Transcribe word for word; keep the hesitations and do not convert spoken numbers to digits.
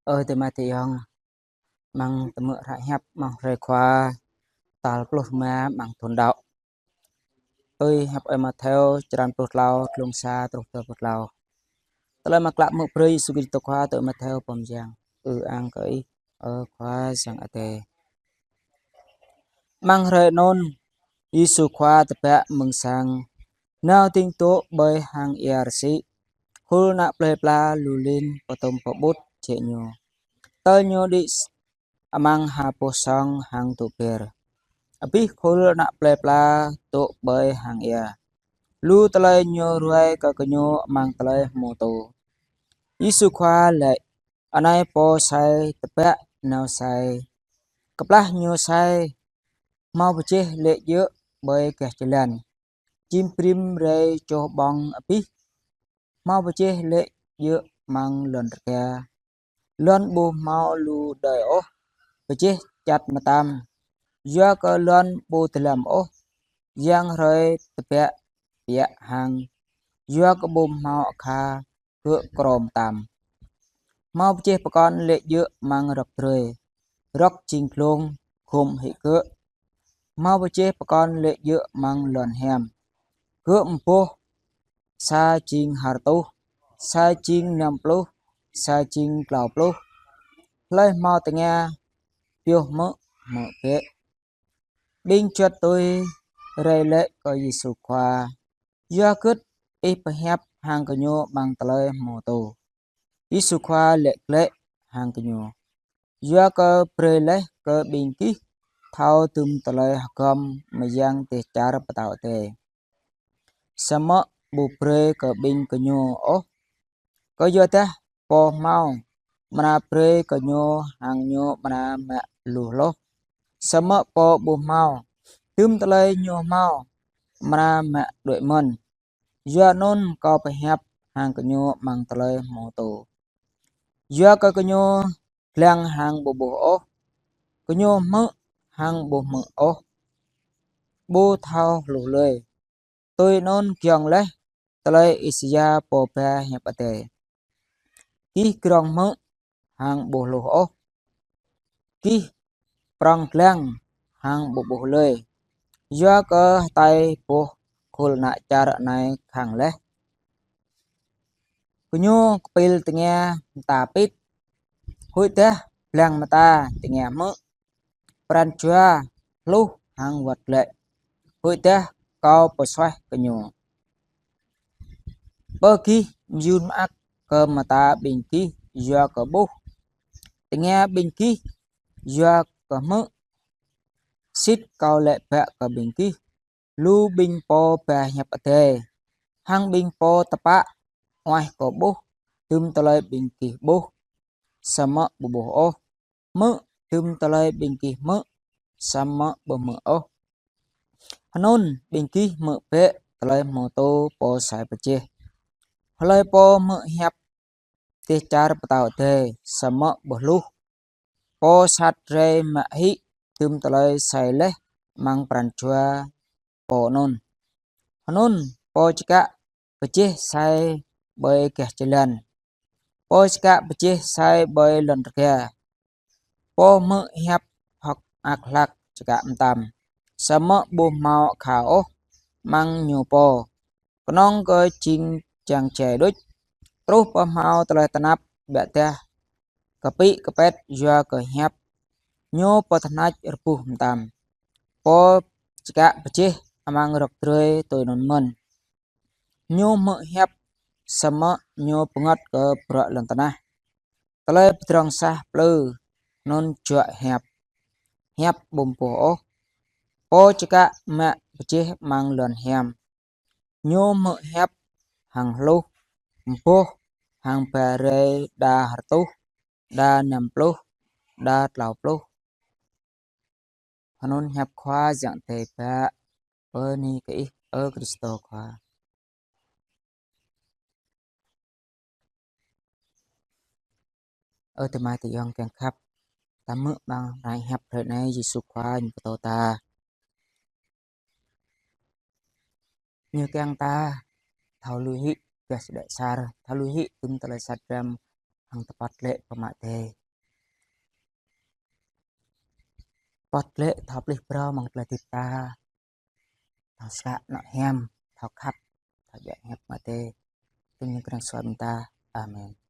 Ơ adơi amai ayŏng, mơ̆ng tơmư̆ hră hiăp mơ̆ng hrơi Khua tal pluh rơma mơ̆ng thun đăo. Tui hiăp ơi Mattheo črăn pluh klâo, tlung sa truh dua pluh klâo. Tơlơi mơak klă mơ̆ng brơi Yêsu Krist Khua tui ơi Mattheo pô mơyang. Ư-ang kơ Ih, ơ Khua Yang Adai. Mơ̆ng hrơi anŭn, Yêsu Khua tơbiă mơ̆ng sang, nao ding dŏ ƀơi hang ia rơsĭ. Khul ană plơi pla lu lin pơtŭm pơƀut jĕ Ñu. Tơl Ñu đĭ s-, amăng ha boh song hăng dŏ ber. Abih khul ană plơi pla dŏ ƀơi hang ia. Lu tơlơi Ñu ruai kơ gơñu amăng tơlơi hmâo tô. Yêsu Khua laĭ: Anai pô sai tơbiă nao sai. Kơplah ñu sai, hmâo pơjeh lê̆ djơ̆ ƀơi gah jơlan. Čim brĭm rai čoh ƀơ̆ng abih. Hmâo pơjeh lê̆ djơ̆ amăng lŏn rơga. Lŏn ƀu hmâo lu đơi ôh, pơjeh čăt mơtam. Yua kơ lŏn ƀu dơlăm ôh, yang hrơi tơbiă biă hăng. Yua kơ ƀu hmâo akha gơ̆ krô mơtam. Hmâo pơjeh pơkŏn lê̆ djơ̆ amăng rơ̆k drơi, rơ̆k jing glông, gŏm hĭ gơ̆. Hmâo pơjeh pơkŏn lê̆ djơ̆ amăng lŏn hiam. Gơ̆ mơboh, sa jing ha rơtuh, sa jing năm pluh, sa jing klâo pluh. Hlơi hmâo tơngia pioh hmư̆, hmư̆ bĕ. Ƀing juăt tui rai laĭ kơ Yêsu Khua: Yua hơgĕt Ih pơhiăp hăng gơñu amăng tơlơi hmâo tô? Yêsu Khua laĭ glaĭ hăng gơñu: Yua kơ brơi laih kơ ƀing gih thâo dŭm tơlơi hơgŏm mơyang dêh čar Pơtao Adai, samơ̆ ƀu brơi kơ ƀing gơñu ôh. Kơyua dah pô hmâo, amra brơi kơ ñu hăng ñu amra mă lu hloh. Samơ̆ pô ƀu hmâo, dŭm tơlơi ñu hmâo amra mă đuaĭ mơ̆n. Yua anŭn Kâo pơhiăp hăng gơñu amăng tơlơi hmâo tô. Yua kơ gơñu lăng hăng ƀu ƀuh ôh, gơñu hmư̆ hăng ƀu hmư̆ ôh, ƀu thâo hluh lơi. Tui anŭn giŏng laih tơlơi Isaia pô ba hiăp Adai: Gih grŏng hmư̆ hăng ƀu hluh ôh, gih prŏng lăng hăng ƀu ƀuh lơi. Yua kơ hơtai boh khul ană čar anai khăng laih. Gơñu kơpĭl tơngia mơta pĭt, huĭ dah blang mơta tơngia hmư̆, pran jua hluh hăng wơ̆t glaĭ, huĭ dah Kâo pơsuaih gơñu. Bơ gih mơyŭn mơak kơ mơta ƀing gih yua kơ ƀuh, tơngia ƀing gih yua kơ hmư̆. Sĭt Kâo laĭ bă kơ ƀing gih, lu ƀing pô ba hiăp Adai hăng ƀing pô tơpă uaih kơ ƀuh dŭm tơlơi ƀing gih ƀuh, samơ̆ ƀu ƀuh ôh, hmư̆ dŭm tơlơi ƀing gih hmư̆, samơ̆ ƀu hmư̆ ôh. Anŭn ƀing gih hmư̆ bĕ tơlơi hmâo tô pô sai pơjeh. Hlơi pô hmư̆ hiăp dêh čar Pơtao Adai, samơ̆ ƀu hluh, pô sat rai mă hĭ dŭm tơlơi sai laih amăng pran jua pô anŭn. Anŭn pô čơkă pơjeh sai ƀơi gah jơlan, pô čơkă pơjeh sai ƀơi lŏn rơga. Pô hmư̆ hiăp hơ̆k mơak hlak čơkă mơtam, samơ̆ ƀu hmâo akha ôh amăng ñu pô, kơnơ̆ng kơ jing jang jai đôč. Truh pơ hmâo tơlơi tơnap biă dah kơpĭ kơpĕt yua kơ hiăp, ñu pơtơhneč rơbuh mơtam. Pô čơkă pơjeh amăng rơ̆k drơi tui anŭn mơ̆n. Ñu hmư̆ hiăp, samơ̆ ñu pơngơ̆t kơ bruă lŏn tơnah. Tơlơi pơdrŏng sah plư anŭn juă hiăp, hiăp ƀu ƀuh ôh. Pô čơkă mă pơjeh amăng lŏn hiam, ñu hmư̆ hiăp hăng hluh, mơboh hăng ba rai đa ha rơtuh, đa năm pluh, đa klâo pluh. Anŭn hiăp Khua Yang Adai bă. Bơni kơ Ih, ơ Krist Khua. Ơ adơi amai ayŏng kiăng khăp, ta hmư̆ amăng hră hiăp hrơi anai Yêsu Khua Ñu pơtô ta. Ñu kiăng ta thâo lui hĭ gah sơđeh asar, thâo lui hĭ dŭm tơlơi sat răm hăng tơpăt lĕ pơmă tê. Păt lĕ thâo plih phrâo mơ̆ng tơlơi tĭp ta, thâo săk nŏ hiam, thâo khăp, thâo djă hiăp mă tê. Tui anăn krăn suaih ƀing ta. Amen.